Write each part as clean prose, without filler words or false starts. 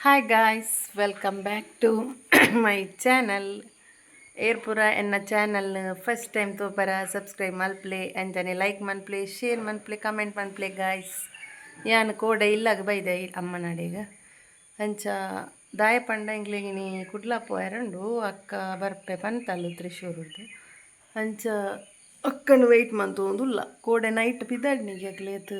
Hi guys, welcome back to my channel. ಏರ್ಪುರ ಎನ್ನ channel first time ತೋಪರ subscribe ಮಲ್ಪ್ಲೆ, ಅಂಚನೆ like ಮನ್ಪ್ಲೆ, share ಮನ್ಪ್ಲೆ, comment ಮನ್ಪ್ಲೆ ಗಾಯ್ಸ್. ಯಾನ್ ಕೋಡೆ ಇಲ್ಲಾಗ ಬೈದೆ ಅಮ್ಮನಾಡೆಗ. ಅಂಚ ದಾಯ ಪಂಡ ಎಂಕ್ಲೆಗಿನಿ ಕುಡ್ಲ ಪೋಯರುಂಡು. ಅಕ್ಕ ಬರ್ಪೆ ಪಂತಲ್ಲು ತ್ರಿಶೂರುರ್ದು. ಅಂಚ ಅಕ್ಕನ ವೆಯ್ಟ್ ಮಂತೊಂದುಲ್ಲ. ಕೋಡೆ ನೈಟ್ ಪಿದಾಡ್ನಿಗೆ ಅಕ್ಲೇತ್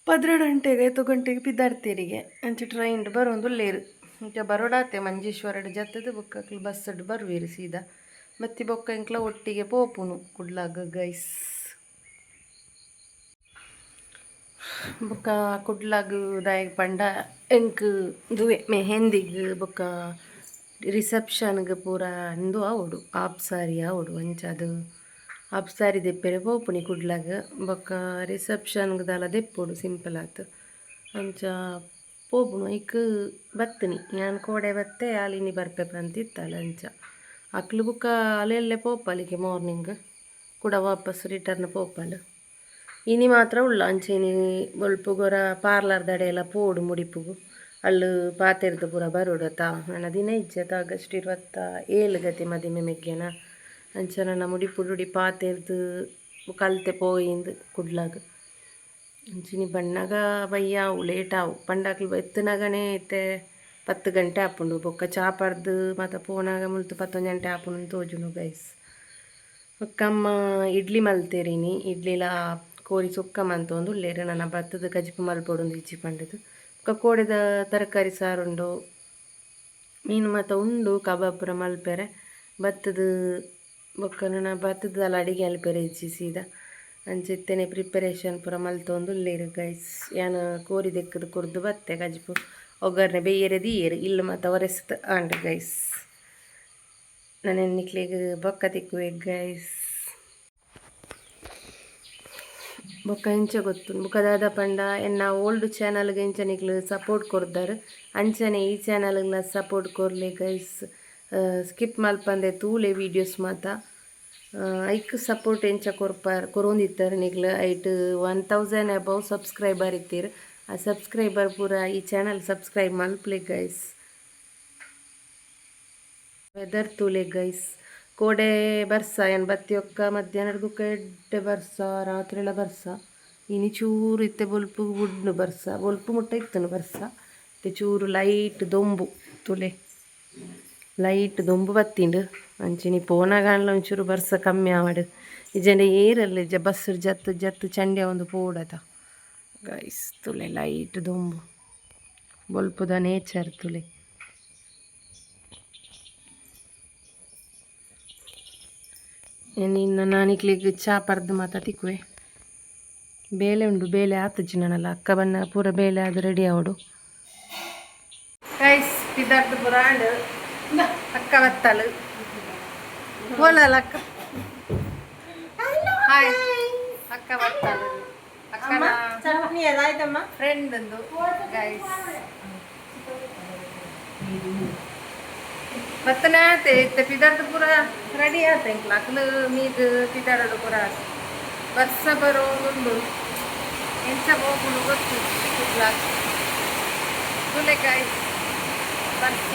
12 ಗಂಟೆಗೆ, ಏತೋ ಗಂಟೆಗೆ ಪಿದಾಡ್ತೇರಿಗೆ. ಅಂಚ ಟ್ರೈನ್ ಬರೋಂದುಲ್ಲೇರು. ಅಂಚ ಬರೋಡಾತೆ ಮಂಜೇಶ್ವರಡ್ ಜತ್ತದ ಬೊಕ್ಕ ಅಕ್ಲು ಬಸ್ಸಡ್ ಬರುವೇರು ಸೀದಾ. ಬತ್ತಿ ಬೊಕ್ಕ ಎಂಕ್ಲ ಒಟ್ಟಿಗೆ ಪೋಪುನು ಕುಡ್ಲಾಗ ಗೈಸ್. ಬೊಕ್ಕ ಕುಡ್ಲಾಗ ದಾಯೆಗ್ ಪಂಡ ಎಂಕ್ ದುವೆ ಮೆಹಂದಿಗ್ ಬೊಕ್ಕ ರಿಸೆಪ್ಷನ್ಗೆ ಪೂರ ಇಂದು ಆವೊಡು, ಆಪ್ ಸಾರಿ ಆವೊಡು. ಅಂಚ ಅದು ಆಪ್ ಸಾರಿ ದೆಪ್ಪೆರೆ ಪೋಪುನಿ ಕುಡ್ಲಾಗ. ಬೊಕ್ಕ ರಿಸೆಪ್ಷನ್ಗೆ ದಾಲ ದೆಪ್ಪೊಡು ಸಿಂಪಲ್ ಆತ್. ಅಂಚ ಪೋಪುನು. ಐಕ್ ಬತ್ತಿನಿ ಯಾನ್ ಕೋಡೆ ಬತ್ತೆ. ಆಲಿನಿ ಬರ್ಪೆ ಪಂತಿತ್ತಲ್ಲ. ಅಂಚ ಅಕ್ಲು ಬೊಕ್ಕ ಅಲ್ಲೆಲ್ಲೆ ಪೋಪಲಿಗೆ ಮಾರ್ನಿಂಗ್ ಕೂಡ ವಾಪಸ್ ರಿಟರ್ನ್ ಪೋಪಲ್. ಇನಿ ಮಾತ್ರ ಉಳ್ಳ. ಅಂಚ ಇನಿ ಬೊಲ್ಪುಗೊರ ಪಾರ್ಲರ್ ದಡೆ ಎಲ್ಲ ಪೋಡು ಮುಡಿಪುಗು ಅಲ್ಲು ಪಾತೆರ್ದು ಪೂರ ಬರೋಡತ್ತ. ನನ್ನ ದಿನ ಇಜ್ಜತ, ಆಗಸ್ಟ್ 27 ಗತಿ ಮದಿಮೆ ಮೆಗ್ಗೆನ. ಅಂಚ ನನ್ನ ಮುಡಿಪುಡುಡಿ ಪಾತೆರ್ದು ಕಲ್ತೆ ಪೋಯಿಂದು ಕುಡ್ಲಾಗ. ಅಂಚಿನಿ ಬಣ್ಣಗ ಬಯ್ಯಾವು, ಲೇಟ್ ಆವು. ಪಂಡಾಕ್ಲು ಎತ್ತುನಗನೇ ಇತ್ತೆ 10 ಗಂಟೆ ಆಪುಂಡು. ಬೊಕ್ಕ ಚಾ ಪರ್ದು ಮಾತ ಪೋನಾಗ ಮುಲ್ತು 11 ಗಂಟೆ ಆಪುಂಡು ತೋಜುನು ಗೈಸ್. ಬೊಕ್ಕ ಅಮ್ಮ ಇಡ್ಲಿ ಮಲ್ತೇರಿನಿ. ಇಡ್ಲಿಲ ಕೋರಿ ಸುಕ್ಕ ಮಂತೊಂದು ಉಲ್ಲೇರು. ನನ್ನ ಬತ್ತದ ಕಜಿಪು ಮಲ್ಪೊಡುಂದು ಇಜ್ಜಿ ಪಂಡದು. ಬೊಕ್ಕ ಕೋಡೆದ ತರಕಾರಿ ಸಾರುಂಡು, ಮೀನು ಮಾತ ಉಂಡು. ಕಬಾಬ್ ಪೂರ ಮಲ್ಪೆರೆ ಬತ್ತದ. ಬೊಕ್ಕ ನನ ಬತ್ತದಲ್ಲ ಅಡಿಗೆ ಅಲ್ಪೆರೆ ಇಜ್ಜಿ ಸೀದಾ. ಅಂಚ ಇತ್ತೆನೆ ಪ್ರಿಪರೇಷನ್ ಪೂರ ಮಲ್ತೊಂದು ಉಲ್ಲೇರು ಗೈಸ್. ಯಾನ್ ಕೋರಿ ದೆಕ್ಕದು ಕೊರ್ದು ಬತ್ತೆ. ಕಜಿಪು ಒಗ್ಗರಣೆ ಬೇಯರೆ ದೀಯೆರ್. ಇಲ್ಲು ಮಾತ ಒರೆಸ್ತ್ ಆಂಡ್ ಗೈಸ್. ನಾನು ನಿಕ್ಲೆಗ್ ಬೊಕ್ಕ ತಿಕ್ಕುವೆ ಗೈಸ್. ಬೊಕ್ಕ ಎಂಚ ಗೊತ್ತು, ಬೊಕ್ಕ ದಾದ ಪಂಡ ಎನ್ನ ಓಲ್ಡ್ ಚಾನಲ್ಗೆ ಎಂಚ ನಿಕ್ಲು ಸಪೋರ್ಟ್ ಕೊರ್ದಾರ್, ಅಂಚನೆ ಈ ಚಾನಲ್ಗ್ಲ ಸಪೋರ್ಟ್ ಕೊರ್ಲೆ ಗೈಸ್. ಸ್ಕಿಪ್ ಮಲ್ಪಂದೆ ತೂಲೆ ವೀಡಿಯೋಸ್ ಮಾತ. ಐಕ್ ಸಪೋರ್ಟ್ ಎಂಚ ಕೊರ್ಪಾರ್ ಕೊರೊಂದಿತ್ತಾರೆ ನಿಕ್ಲು, ಐಟ್ 1000 ಅಬೌವ್ ಸಬ್ಸ್ಕ್ರೈಬರ್ ಇತ್ತೀರ್. ಆ ಸಬ್ಸ್ಕ್ರೈಬರ್ ಪೂರ ಈ ಚಾನಲ್ ಸಬ್ಸ್ಕ್ರೈಬ್ ಮಲ್ಪ್ಲೆ ಗೈಸ್. ವೆದರ್ ತೂಲೆ ಗೈಸ್. ಕೋಡೆ ಬರ್ಸ, ಏನ್ ಬತ್ತಿಯೊಕ್ಕ ಮಧ್ಯಾಹ್ನದ ಎಡ್ಡೆ ಬರ್ಸ, ರಾತ್ರಿಲ ಬರ್ಸ. ಇನಿ ಚೂರು ಇತ್ತೆ ಬೊಲ್ಪು ಬುಡ್ನು ಬರ್ಸ. ಬೊಲ್ಪು ಮುಟ್ಟ ಇತ್ತನು ಬರ್ಸ. ಇತ್ತೆ ಚೂರು ಲೈಟ್ ದೊಂಬು ತುಲೆ, ಲೈಟ್ ದೊಂಬು ಬತ್ತಿಂಡು. ಅಂಚಿನಿ ಪೋನಗಾಂಡ್ಲ ಒಂಚೂರು ಬರ್ಸ ಕಮ್ಮಿ ಆವಡ್. ಇಜ್ಜಂಡ ಏರಲ್ಲ ಇಜ್ಜ ಬಸ್ ಜತ್ತು ಜತ್ತು ಚಂಡಿ ಒಂದು ಪೋಡತ ಗೈಸ್. ತುಲೆ ಲೈಟ್ ದೊಂಬು, ಬೊಲ್ಪುದ ನೇಚರ್ ತುಲೆ. ನಿನ್ನ ನಾನಿಕ್ಲಿಗ್ ಚಾ ಪರ್ದು ಮಾತ ತಿಕ್ಕುವೆ. ಬೇಲೆ ಉಂಡು, ಬೇಲೆ ಆತುಜಿ ನನಲ. ಅಕ್ಕ ಬನ್ನ ಪೂರ ಬೇಲೆ ಆದ್ ರೆಡಿ ಆವಡು ಗೈಸ್. ಪಿದಾರ್ದು ಪೂರ ಆಂಡ್. ಅಕ್ಕ ಬತ್ತಲು ಬೋಲಲ್ಲ ಅಕ್ಕ. ಹಾಯ್ ಅಕ್ಕ ಬತ್ತಲು. ಅಕ್ಕನ ಚಟ್ನಿ ಅದಾಯ್ತಮ್ಮ. ಫ್ರೆಂಡ್ ಒಂದು ಗೈಸ್. ಬತ್ತನ ಆತೆ. ಇತ್ತೆ ಪಿದಾರ್ದು ಪೂರ ರೆಡಿ ಆತ. ಎಂಕ್ಲ ಅಕ್ಲು ಮೀದ್ ಪಿದಾರಡು ಪೂರ ಆತ. ಬರ್ಸ ಬರೋದುಂಡು, ಎಂಚ ಹೋಗುನು ಗೊತ್ತು ಕುಡ್ಲ. ತುಲೆ ಗೈಸ್ ಬರ್ಸ.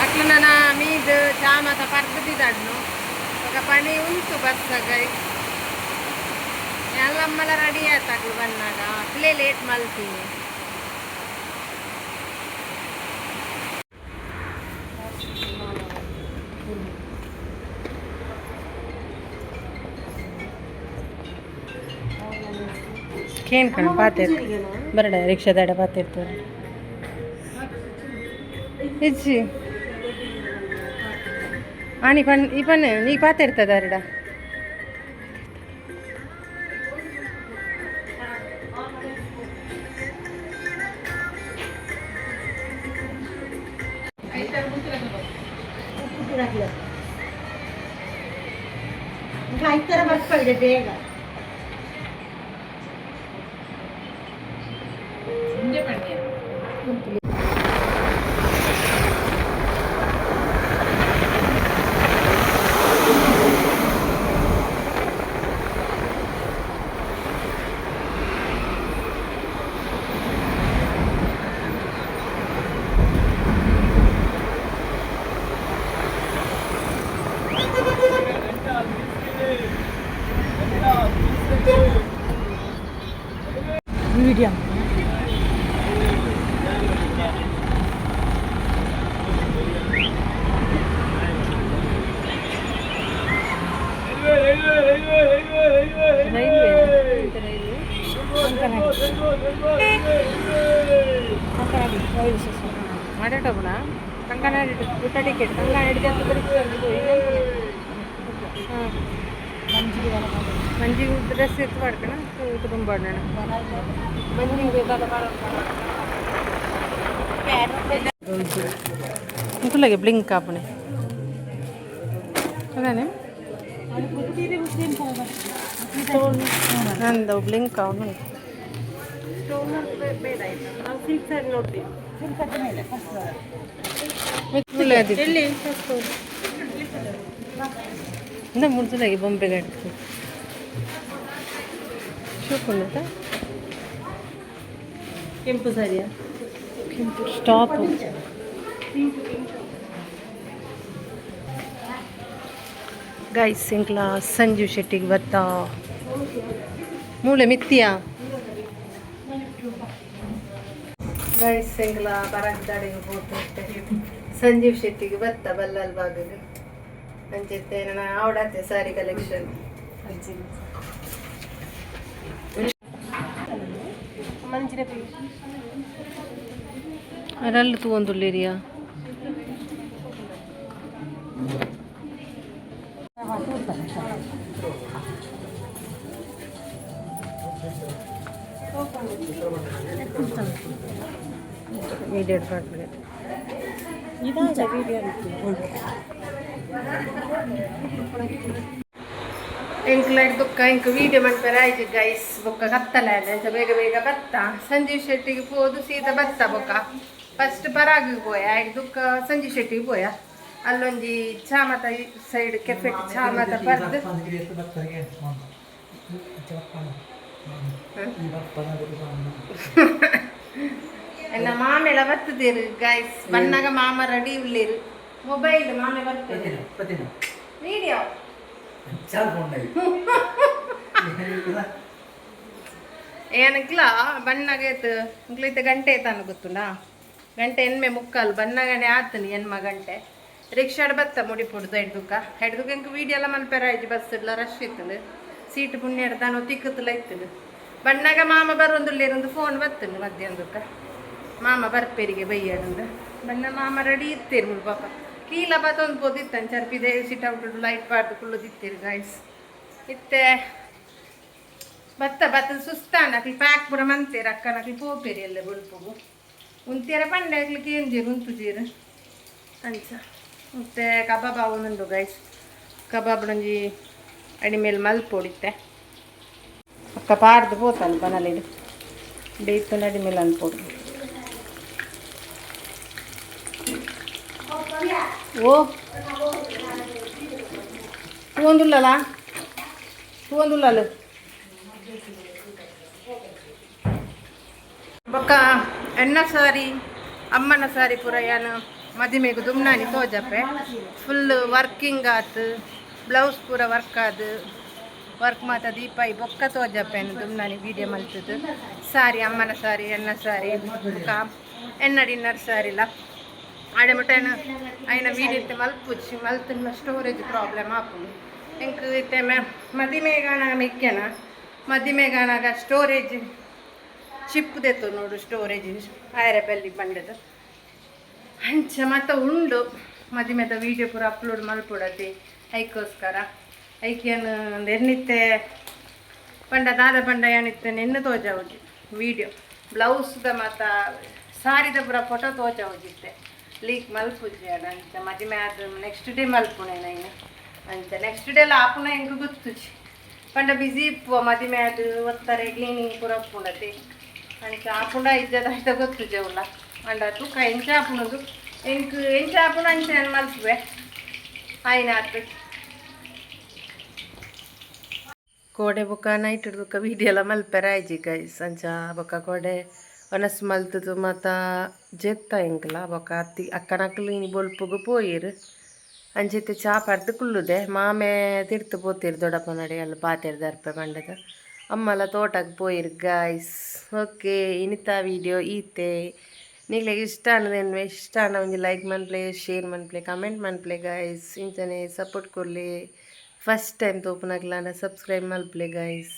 ಅಕ್ಲು ನನ್ನ ಮೀದ್ ಚಾ ಮಾತ ಪರ್ದು ಪಿದಾಡ್ನು. ಬೊಕ ಪಣಿ ಉಂತು ಬರ್ಸ ಗೈಸ್. ಎಲ್ಲಮ್ಮಲ ರೆಡಿ ಆಯ್ತು ಅಕ್ಲು ಬಂದಾಗ. ಅಕ್ಲೇ ಲೇಟ್ ಮಲ್ತೀನಿ. ಕೇನ್ ಕಣ ಪಾತೆ ಬರಡ ರಿಕ್ಷಾದಾಡ ಪಾತಿರ್ತಾರೆ ಇಜ್ಜಿ. ಆನಿ ಪನ್ ಈ ಪನ್ನೆ ನೀ ಪಾತೆ ಇರ್ತದಾರಡ. ಐತರ ಬರ್ತಾ ಬೇಗ. ರೈಲ್ವೆ. Kankanadi railway station. ಮಾಡಟಪುಣ. ಕಂಕನಾಡಿ ಊಟ ಟಿಕೆಟ್ ಕಂಕನಾಡಿ. ಹಾಂ, ಮಂಜಿಗೆ ಡ್ರೆಸ್ ಎತ್ತು ಮಾಡ್ಕಣ ತುಂಬ. ಮಂಜಿಗೆ ಮುಕುಲಗೆ ಬ್ಲಿಂಕ್ ಆಪಣೆ ಅದಾನೆ. ನಂದು ಬ್ಲಿಂಕ್ ಅವನು. ನಾವು ಸಿಲ್ಕ್ ಸ್ಯಾರಿ ನೋಡ್ತೀವಿ. ಎಲ್ಲಿ ಇಂದ ಮುಡ್ಸಲಾಗಿ ಬೊಂಬೆ ಗಾಡಿ ಶೋಕುಂಡತ. ಕೆಂಪು ಸಾರಿಯಾ? ಸ್ಟಾಪ್. ಗೈಸ್, ಎಂಕ್ಲ ಸಂಜೀವ್ ಶೆಟ್ಟಿಗೆ ಬರ್ತಾ ಮೂಲೆ ಮಿತ್ತಿಯಾ. ಗೈಸ್, ಎಂಕ್ಲ ಬರಗ್ದಾಡಿಗೆ ಪೋತೆ. ಸಂಜೀವ್ ಶೆಟ್ಟಿಗೆ ಬತ್ತ ಬಲ್ಲಾಲ್ ಬಾಗಿಲು ಅಂಚೆತ್ತೆ ನನ್ನ ಆವಡಾತೆ ಸಾರಿ ಕಲೆಕ್ಷನ್. ಮಂಜಿನ. ಅರಲ್ಲು ತೂವೊಂದುಲ್ಲೇರಿಯಾ. ಮೀಡಿಯಟ್ ಪಾಡ್ಲೆ. ಇದಾದ ವಿಡಿಯೋ. ಎಂಕ್ಲೈಟ್ ಬೊಕ್ಕ ಎಂಕ್ ವೀಡಿಯೋ ಮನ್ಪೆರೆ ಆಯ್ತು ಗೈಸ್. ಬೊಕ್ಕ ಕತ್ತಲೆ ಅಂಚ ಬೇಗ ಬೇಗ ಬತ್ತ. ಸಂಜೀವ್ ಶೆಟ್ಟಿಗೆ ಪೋದು ಸೀದಾ ಬತ್ತ. ಬೊಕ್ಕ ಫಸ್ಟ್ ಪರಾಗಿಗೆ ಪೋಯ, ಆಯ್ತು ಬೊಕ್ಕ ಸಂಜೀವ್ ಶೆಟ್ಟಿಗೆ ಪೋಯ. ಅಲ್ಲೊಂಜಿ ಚಾ ಮಾತ ಸೈಡ್ ಕೆಫೆಟ್ ಚಾ ಮಾತ ಪರ್ದು. ಎನ್ನ ಮಾಮೆಲ ಬರ್ತದೇರು ಗೈಸ್. ಬನ್ನಾಗ ಮಾಮ ರೆಡಿ ಉಳ್ಳೇರು. ಮೊಬೈಲ್ ಮಾಮೆ ಬರ್ತದೆ. ವಿಡಿಯೋ. ಏನಕ್ಲ ಬಣ್ಣಗ ಏತು ಇಂಕ್ಲೈತೆ ಗಂಟೆ ಏತಾನು ಗೊತ್ತುಂಡಾ? ಗಂಟೆ ಎನ್ಮೆ ಮುಕ್ಕಾಲು ಬನ್ನಗನೆ ಆತನಿ. ಎನ್ಮ ಗಂಟೆ ರಿಕ್ಷಾಡ್ ಬತ್ತ ಮುಡಿಪುಡ್ದು ಎಡ್ದುಕ ಎಡ್ದುಕ. ಇಂಕ್ ವೀಡಿಯೋ ಎಲ್ಲ ಮನ್ಪೆರ ಆಯ್ತು. ಬಸ್ ಎಲ್ಲ ರಶ್ ಇತ್ತುಂಡು. ಸೀಟ್ ಪುಣ್ಯಡ್ ದಾನೋ ತಿಕ್ಕುತ್ತಲ ಇತ್ತುಂಡು. ಬಣ್ಣಗ ಮಾಮ ಬರೋಂದುಲ್ಲೇರೊಂದು ಫೋನ್ ಬತ್ತುಂಡು ಮಧ್ಯಾಹ್ನದಕ್ಕ. ಮಾಮ ಬರ್ಪೇರಿಗೆ ಬೈಯಾಡುಂಡು. ಬಣ್ಣ ಮಾಮ ರೆಡಿ ಇತ್ತೇರು ಮುಳು ಪಾಪ. ಕೀಲ ಬತ್ತೊಂದು ಪೋದಿತ್ತಂಚ ಚರ್ಪಿದೆ ಸಿಟ್ ಔಟ್ ಲೈಟ್ ಪಾಡ್ದು ಕುಳ್ಳುದಿತ್ತೇರು ಗಾಯ್ಸ್. ಇತ್ತೆ ಬತ್ತ ಬತ್ತ ಸುಸ್ತಾಂಡ. ಅಕ್ಲು ಪ್ಯಾಕ್ ಪೂರ ಮಂತೇರು. ಅಕ್ಕನ ಅಕ್ಲು ಪೋಪೇರಿ ಎಲ್ಲ ಬೊಲ್ಪುಗು ಉಂತೇರ ಪಂಡೆ. ಅಕ್ಲು ಕೇಂಜೇರು ಉಂತುಜೇರು ಅಂಚ. ಮತ್ತೆ ಕಬಾಬ್ ಆವೊಂದುಂಡು ಗೈಸ್. ಕಬಾಬ್ ಒಂಜಿ ಅಡಿಮೇಲೆ ಮಲ್ಪೊಡಿತ್ತೆ. ಅಕ್ಕ ಪಾಡ್ದು ಪೋತಲ್ಲ ಬನಲಿಡು ಬೇಯ್ತುಂಡು. ಅಡಿಮೇಲೆ ಅನ್ಪೊಡು. ಓ ತೂವೊಂದುಲ್ಲಲ್ಲ, ತೂವೊಂದುಲ್ಲಲ್ಲ. ಬೊಕ್ಕ ಎಣ್ಣ ಸಾರಿ, ಅಮ್ಮನ ಸಾರಿ ಪೂರ ಯಾನ್ ಮದಿಮೆಗ್ ದುಮ್ನಾನಿ ತೋಜಪ್ಪೆ. ಫುಲ್ ವರ್ಕಿಂಗ್ ಆತು. ಬ್ಲೌಸ್ ಪೂರ ವರ್ಕ್ ಆದ್ ವರ್ಕ್ ಮಾತ ದೀಪಾಯಿ ಬೊಕ್ಕ ತೋಜಪ್ಪೆನ್ ದುಮ್ನಾನಿ ವೀಡಿಯೋ ಮಲ್ತದು. ಸಾರಿ, ಅಮ್ಮನ ಸಾರಿ, ಎಣ್ಣ ಸಾರಿ, ಬೊಕ್ಕ ಎಣ್ಣ ಡಿನ್ನರ್ ಸಾರಿಲ ಆಡೆ ಮುಟ್ಟ ಐನ ವೀಡಿಯೋ ಇತ್ತೆ ಮಲ್ಪುಜಿ. ಮಲ್ತುಂಡ ಸ್ಟೋರೇಜ್ ಪ್ರಾಬ್ಲಮ್ ಆಪುಂಡು ಎಂಕ್. ಇತ್ತೆ ಮದಿಮೆಗಾನಾಗ ಮಿಕ್ಕೆನ ಮದಿಮೆಗಾನಾಗ ಸ್ಟೋರೇಜ್ ಚಿಪ್ ದೆತ್ತು ನೋಡು. ಸ್ಟೋರೇಜ್ ಆಯರೆ ಬೆಲ್ಲಿ ಬಂಡದು ಅಂಚ ಮಾತ ಉಂಡು. ಮದಿಮೆದ ವೀಡಿಯೋ ಪೂರ ಅಪ್ಲೋಡ್ ಮಲ್ಪೊಡತಿ. ಐಕೋಸ್ಕರ ಐಕೇನು ಒಂದು ಎನ್ನಿತ್ತೆ ಪಂಡ ದಾದ ಪಂಡ ಏನಿತ್ತೆ ನೆನ್ನೆ ತೋಜಾವುಜಿ. ವೀಡಿಯೋ ಬ್ಲೌಸ್ದ ಮಾತ ಸಾರಿದ ಪೂರ ಫೋಟೋ ತೋಜಾವುಜಿತ್ತೆ. ಲೀಕ್ ಮಲ್ಪುಜಿ ಅಡ. ಅಂಚ ಮದಿಮೆ ಆದ ನೆಕ್ಸ್ಟ್ ಡೇ ಮಲ್ಪುಣೆ ನೈನ್. ಅಂಚ ನೆಕ್ಸ್ಟ್ ಡೇ ಎಲ್ಲ ಆಪುಣ ಎಂಕ್ ಗೊತ್ತುಜಿ. ಪಂಡ ಬಿಸಿ ಇಪ್ಪುವ. ಮದಿಮೆ ಆದ್ ಒತ್ತಾರೆ ಕ್ಲೀನಿಂಗ್ ಪೂರ ಉಪ್ಪುಂಡತಿ. ಅಂಚ ಆಪುಂಡ ಇಜ್ಜದ ಆಯ್ತ ಗೊತ್ತುಜಿ ಉಲ್ಲ. ಅಂಡ ತೂಕ ಎಂಚ ಆಪುಣದು. ಎಂಕ್ ಎಂಚ ಆಪುಣ ಅಂಚ ನಾನು ಮಲ್ಪುವೆ ಆಯ್ನಾತ್. ಕೋಡೆ ಬೊಕ್ಕ ನೈಟ್ ಬೊಕ್ಕ ವೀಡಿಯೋ ಎಲ್ಲ ಮಲ್ಪೆರೆ ಆಯ್ಜಿ ಗೈಸ್. ಅಂಚ ಬೊಕ್ಕ ಕೋಡೆ ವನಸ್ ಮಲ್ತದು ಮಾತ ಜೆತ್ತ ಎಂಕ್ಲ. ಬೊಕ್ಕ ಅತ್ತಿ ಅಕ್ಕನಕ್ಲು ಇನಿ ಬೊಲ್ಪುಗು ಪೋಯೆರ್. ಅಂಚಿತ್ತೆ ಚಾ ಪರ್ದು ಕುಲ್ಲುದೆ. ಮಾಮೆ ತಿರ್ತು ಪೋತಿರು ದೊಡ್ಡಪ್ಪನಡೆ. ಅಲ್ಲಿ ಪಾತೆರ್ ದರ್ಪೆ ಪಂಡದ. ಅಮ್ಮಲ ತೋಟಕ್ಕೆ ಪೋಯಿರು ಗಾಯ್ಸ್. ಓಕೆ, ಇನಿತ ವೀಡಿಯೋ ಈತೆ. ನಿಕ್ಲೆಗ್ ಇಷ್ಟ ಆನದೇನ್ವೆ ಇಷ್ಟ ಆಂಡ ಒಂಜಿ ಲೈಕ್ ಮನ್ಪ್ಲೆ, ಶೇರ್ ಮನ್ಪ್ಲೆ, ಕಮೆಂಟ್ ಮನ್ಪ್ಲೆ ಗಾಯ್ಸ್. ಇಂಚನೆ ಸಪೋರ್ಟ್ ಕೊರ್ಲೆ. ಫಸ್ಟ್ ಟೈಮ್ ತೋಪುನಕ್ಲಾಂಡ ಸಬ್ಸ್ಕ್ರೈಬ್ ಮಲ್ಪುಲೆ ಗೈಸ್.